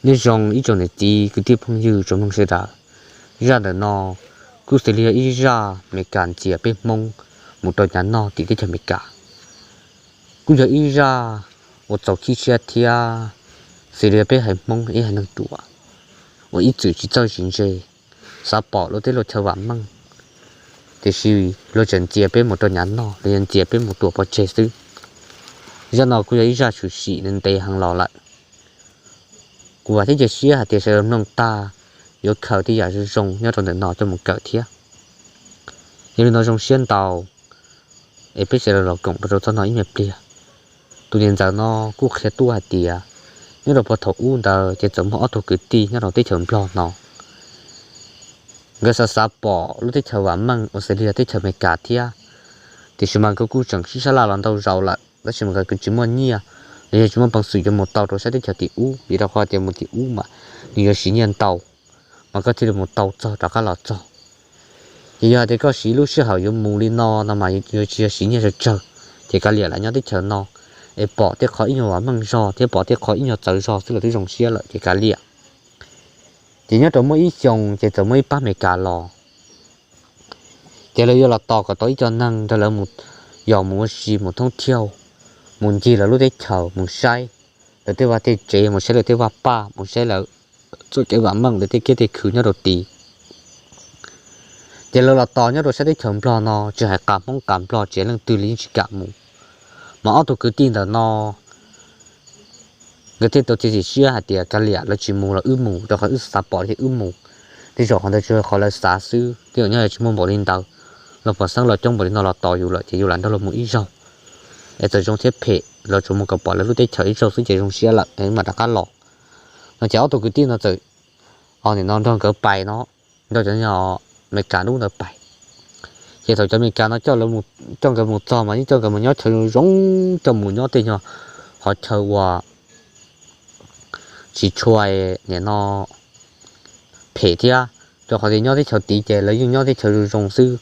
Nyob zoo ib tsoom niam txiv kwv tij phooj ywg tsoom mloog sawv daws. Zaj ntawm no kuj xws li yog ib zaj Amelikas ntxias peb Hmoob mus rau nyav noj tim teb chaws Amelikas. Kuj yog ib zaj uas txaus khib siab thiab xws li peb haiv Hmoob ib haiv neeg ruam uas ib txwm tsis txawj tsis ntse, xav pom lub teb lub chaw vam meej, tiam sis luag tseem ntxias peb mus rau nyav noj los yog ntxias peb mus tua pov tseg xwb. Zaj no kuj yog ib zaj tshwm sim ntev heev los lawm. Kuv vam thiab cia siab hais tias sawv daws mloog tag yuav khaws tej yam zoo zoo nyob rau ntawm no coj mus kawm thiab. Yog li no zoo siab ntau es peb sawv daws los koom rau rau txoj no ib me pliag. Tus niam ntxawm no kuj qhia tuaj hais tias nyob rau puag thaum ub ntawd ces txawm muaj ob tug kwv tij nyob rau teb chaws Nplog no. Nkawd xav xav pom lub teb chaws vam meej uas xws li yog teb chaws Amelikas thiab, tiam sis mas nkawd kuj tseem sib sab laj los ntau zaus lawm tab sis mas nkawd kuj tsis muaj nyiaj los yog tsis muaj peev xwm yuav mus tau rau sab teb chaws tim ub, vim rau qhov tias mus tim ub mas nws yuav siv nyiaj ntau, mas koj thiaj li mus tau txog rov qab los txog. Ces yog hais tias koj siv lub sij hawm yuav mus li no no mas yuav tsis yog siv nyiaj tsawg tsawg, ces kav liam lam nyob teb chaws no es pom tej qhov ib nyuag vam meej zog thiab pom tej qhov ib nyuag txawv zog xwb los twb zoo siab lawm ces kav liam. Ces nyob rau muaj ib xyoo ces txawm muaj ib pab Amelikas los. Ces lawv yuav los tos kom tau ib co neeg nrog lawv mus, yog mus ua si mus thoob thiaus, mus ncig lawv lub teb chaws, mus saib lawv tej vaj tej tsev, mus saib lawv tej vaj paj, mus saib lawv txoj kev vam meej, lawv tej kiab tej khw nyob rau tid. Ces lawv los tos nyob rau sab teb chaws Nplog no tsis hais qas Hmoob qas Nplog tsis hais leej twg li yeej tsis kam mus. Mas ob tug kwv tij ntawm no nkawd thiaj tau txiav txim siab hais tias kav liam, lawv tsis mus los wb mus, rau qhov wb xav pom thiab wb mus. Tej zaum qhov ntawd tsuas yog qhov lawv xav xwb, tej zaum nyob yog tsis muaj npaum li ntawd, los pom xeeb los coob npaum li no los tos yus lawm ces yus lam nrog luag mus ib zaug, es txawm zoo thiab phem los tsuas mus kom pom lawv lub teb chaws ib zaug xwb ces zoo siab lawm es mam rov qab los. No ces ob tug kwv tij no txawm, o, nim no nrog nkawd pais no, nrog cov Amelikas dub ntawd pais. Ces thaum cov Amelikas no coj nkawd mus txog mas yeej coj nkawd mus nyob chaw zoo zoo, coj mus nyob tej nyuag qhov chaw uas tsis tshua, nim no, phem thiab, rau qhov tias nyob teb chaws tid ces lawv yeej nyob teb chaws zoo zoo xwb,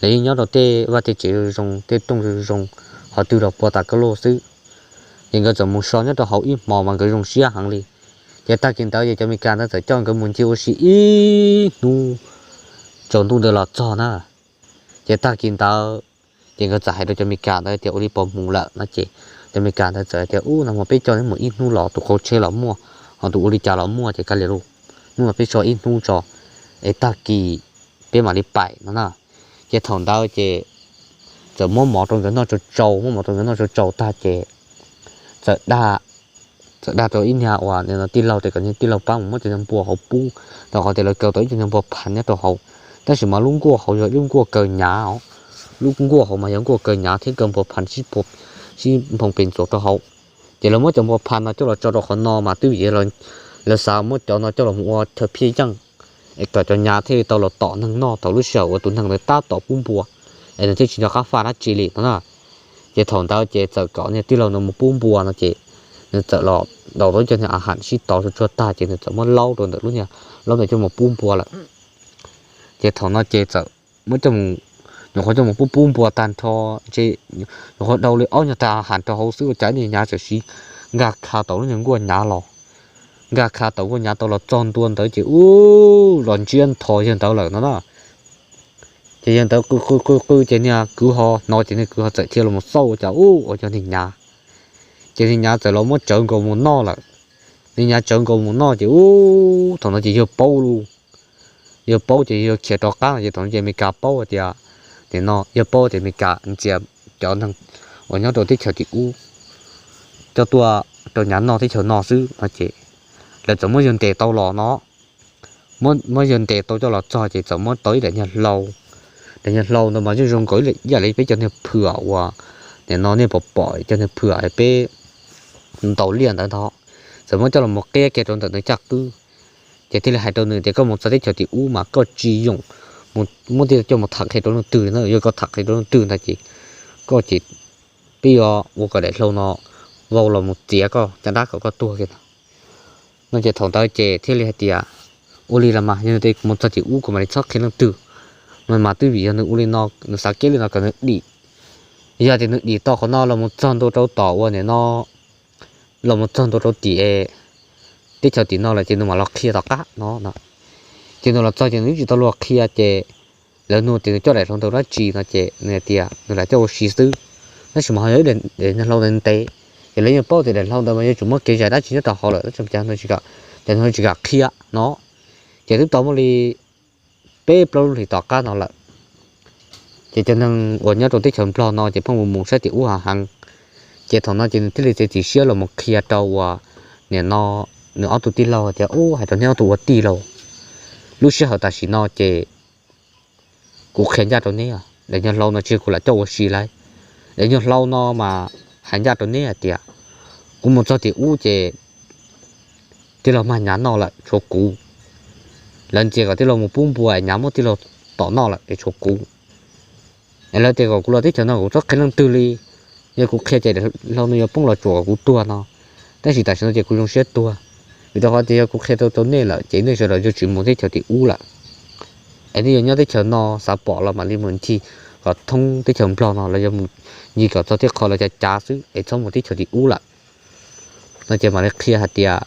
lawv yeej nyob rau tej vaj tej tsev zoo zoo, tej rooj zoo zoo, qhov twg los puas tas kaj luj xwb. Ces nkawd txawm mus so nyob rau hauv ib hmo mas nkawd zoo siab heev li. Ces tag kis ntawd ces cov Amelikas ntawd txawm coj nkawd mus ncig ua si ib hnub, tsaus ntuj ntawd los txog na. Ces tag kis ntawd ces nkawd txawm hais rau cov Amelikas ntawd tias ua li puas mus lawm no ces cov Amelikas ntawd txawm hais tias ub, nag hmo peb coj neb mus ib hnub los tus qau tsheb los muaj, ho tus ua li cas los muaj ces kav liam lauj, hnub no peb so ib hnub tso, es tag kis peb mam li pais no na. Ces thaum ntawd ces txawm muab mov rau nkawd noj tsau tsau, muab mov rau nkawd noj tsau tsau tag ces txawm dag, txawm dag rau ib niag uas tij laug tias kom niag tij laug pab mus muab cov niag npua hauv pub, rau qhov tias lawv kaw tau ib co niag npua phas nyob rau hauv. Tab sis mas lub nkuaj hauv yog ib lub nkuaj kaw nyav os, lub nkuaj hauv mas yog nkuaj kaw nyav thiab kaw npua phas sib, sib nphoo pes ntxuas rau hauv. Ces lawv muab cov npua phas no coj los tso rau qhov no mas twb vim lawv xav muab cov no coj los mus ua chaw phiaj yeej, es kom cov nyav thiaj li tau los tom neeg noj thaum lub sij hawm uas tus neeg ntawd tab tom pub npua, es nws thiaj tsis nco qab faj dab tsi li no na. Ces thaum ntawd ces txawm kom niag tij laug no mus pub npua no ces nws txawm los daus tau ib co niag a has sib tov tsuag tsuag tag ces nws txawm muab laub rau ntawm lub niag laub ntawd coj mus pub npua lawm. Ces thaum no ces txawm muab coj mus, nyuam qhuav coj mus pub pub npua tag nrho, ces nyuam qhuav daus li ob nyuag tag a has rau hauv xwb ua cas niag nyav txawm siv nkag kha tau lub niag nkuaj nyav los, nkag kha tau nkuaj nyav tau los txog ntua ntawd ces ub los ntsiab ntho yawg ntawd lawm no na. Ces yawg ntawd qw qw qw qw ces niag kwv ho hnov ces niag kwv ho txawm thiaj los mus xauj ua cas ub ua yog niag nyav. Ces niag nyav txawm los muab tsawv nkaus mus noj lawm. Niag nyav tsawv nkaus mus noj ces ub thaum no ces yawg paub lauj. Yawg paub ces yawg khiav rov qab no ces thaum no ces Amelikas paub tias, nim no yawg paub tias Amelikas ntxias cov neeg uas nyob rau teb chaws tim ub coj tuaj rau nyav noj teb chaws no xwb no ces lawv txawm muab yawg ntes tau los no. Muab yawg ntes tau coj los txog ces txawm muab tau ib daim niag hlau. Daim niag hlau ntawd mas yeej zoo nkaus ib yam li peb cov niag phwam uas nim no nej pom pom cov niag phwam peb ntaus liaj ntawd ntag. Txawm muab coj los mus qiab kiag rau ntawm nws caj qwb, ces thiaj li hais rau nws tias koj mus txog teb chaws tim ub mas koj tsis yoom muab tej coj mus tham qhia rau leej twg li na, yog koj tham qhia rau leej twg ntag ces koj ces peb yuav ua kom daim hlau no vau los mus txiav koj caj dab kom koj tuag kiag ntag. No ces thaum ntawd ces thiaj li hais tias ua li los mas yog tias kuv mus txog tim ub kuv mam li txhob qhia leej twg no mas twb vim yog nws ua li no, nws xav kev li no kom nws dim. Yog tias nws dim tau qhov no los mus txog ntua rau tom uas nim no los mus txog ntua rau tim teb chaws tim no lawm ces nws mam los qhia tom qab no. Ces nws los txog ces nws twb tsis tau luag qhia ces lawv nug tias nws coj daim hlau ntawd dab tsi no ces nws tias nws lam coj ua si xwb, tab sis mas ho yog ib daim hlau ntev ntev. Ces lawv yeej paub tias daim hlau ntawd mas yuav tsum muaj kev zais dab tsi nyob rau hauv lawm tab sis mas cas nws tsis kam qhia no. Ces twb tau muaj li peb plaub lub hlis tom qab no lawm, ces cov neeg uas nyob rau teb chaws Nplog no ces pheej mus mus saib tim ub heev heev. Ces thaum no ces nws thiaj li txiav txim siab los mus qhia rau uas nim no nws ob tug tij laug tias, Ub, hais rau neb ob tug ua tij laug, lub sij hawm tam sim no ces kuv qhia ncaj rau neb, daim nyuag hlau no tsis yog kuv lam coj ua si lauj. Daim nyuag hlau no mas hais ncaj rau neb hais tias kuv mus txog tim ub ces tij laug mag nyav noj lawm tshuav kuv. Lawv ntxias kom tij laug mus pub npua es nyav muab tij laug tom noj lawm es tshuav kuv. Es lawv tias kom kuv los teb chaws no kuv txhob qhia leej twg li, yog kuv qhia ces daim hlau no yuav poob los tsuam kom kuv tuag no. Tab sis tam sim no ces kuv zoo siab tuag, vim rau qhov tias yog kuv qhia tau rau nej lawm ces nej sawv daws yuav tsis mus teb chaws tim ub lawm. Es nej yuav nyob teb chaws no xav pom los mam li mus ncig kom thoob teb chaws Nplog no los yog mus ncig kom txog tej qho los cav cav xwb es txhob mus teb chaws tim ub lawm. No ces mam li qhia hais tias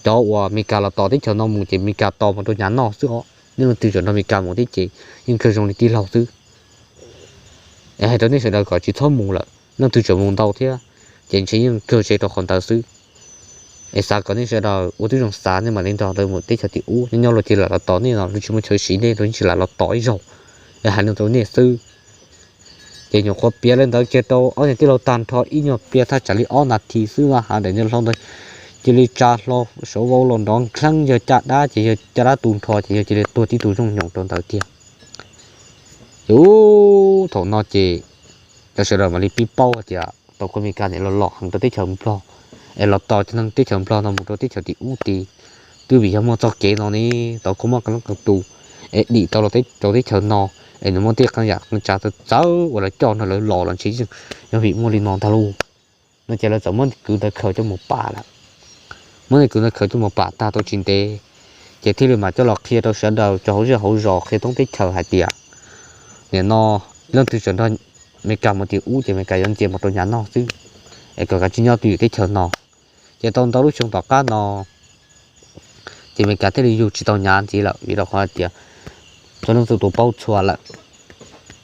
cov uas Meskas los tos teb chaws no mus ces Meskas tos mus rau nyav noj xwb os. Nej leej twg tseem nrog Meskas mus thiab ces yeej kawg zoo li tij laug xwb. Es hais rau nej sawv daws kom tsis txhob mus lawm, leej twg tseem mus ntau thiab ces ntshe yeej kawg tsev rau qhov ntawd xwb. Es xav kom nej sawv daws ua tib zoo xav nej mam li nrog lawv mus teb chaws tim ub, nyob nyob luag cia li lam los tos nej no, luag tsis muaj chaw siv nej luag yeej tsis lam los tos ib zaug. Es hais li rau nej xwb. Ces nyuam qhuav piav li ntawd kiag rau ob niag tij laug tag nrho ib nyuag pliag thaj tsam li ob nas this xwb mas daim nyuag hlau ntawd cia li tsa hlo saud vau los nrov nkhleeb, yawg caj dab ces yawg caj dab tu nrho ces yawg cia li tuag tib tug zooj nyoos rau ntawd tiag. Ces ub, thaum no ces lawv sawv daws mam li pib paub tias tau kuv Meskas niam los los heev rau teb chaws Nplog, es los tos cov neeg teb chaws Nplog no mus rau teb chaws tim ub tid. Twb vim yog muaj txoj kev no ne, tau kuv muaj qee leej qee tus es dim tau los rau teb chaws no, es nws muaj tej qee yam qee tsav txawv txawv uas lawv coj nrog lawv los los ntshe yog vim muaj li no ntag lauj. No ces lawv txawm muab kwv ntawd khaws coj mus pam lawm. Muab kwv ntawd khaws coj mus pam tag tau tsis ntev, ces thiaj li mam coj los qhia rau sawv daws cov hauv zej hauv zos qhia thoob teb chaws hais tias nim no leej twg tseem nrog Meskas mus tim ub ces Meskas yuav ntxias mus rau nyav noj xwb, es kom kav tsij nyob twj ywm teb chaws no. Ces tau ntau lub xyoo tom qab no ces Meskas thiaj li yug tsis tau nyav ntxiv lawm vim rau qhov hais tias txhua leej txhua tus paub txhua lawm.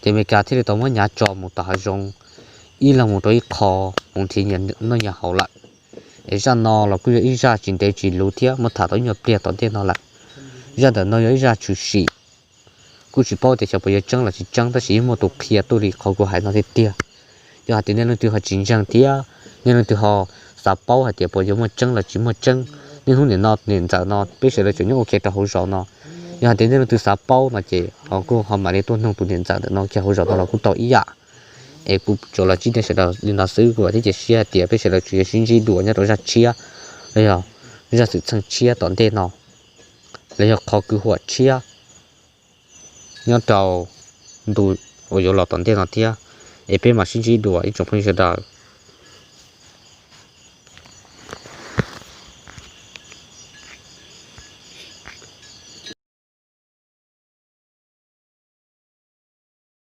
Ces Meskas thiaj li tau muab nyav tso mus tom hav zoov, ib leeg mus rau ib qho mus nrhiav nyias noj nyias haus lawm. Es zaj no los kuj yog ib zaj tsis ntev tsis luv thiab muab tham tau ib nyuag pliag tom ntej no lawm. Zaj ntawm no yog ib zaj tshwm sim, kuj tsis paub tias xyov puas yuav tseeb los tsis tseeb tab sis yeej muaj tus qhia tuaj li qhov kuv hais no tiag tiag. Yog hais tias nej leej twg ho tsis ntseeg thiab nej leej twg ho xav paub hais tias puas yuav muaj tseeb los tsis muaj tseeb, niaj hnub nim no niam ntxawm no peb sawv daws tseem nyob ua ke rau hauv zos no. Yog hais tias nej leej twg xav paub no ces ho kuj ho mam li tuaj noog tus niam ntxawm ntawm no kiag hauv zos no los kuj tau ib yam. Es kuv tsuas los ntsib nej sawv daws li no xwb, kuv vam thiab cia siab hais tias peb sawv daws tsuas yuav sib ntsib dua nyob rau zaj tshiab los yog zaj xwm txheej tshiab tom ntej no, los yog qhov kwv huam tshiab nyob rau ntu uas yuav los tom ntej no thiab. Es peb mam sib ntsib dua ib tsoom phooj ywg sawv daws.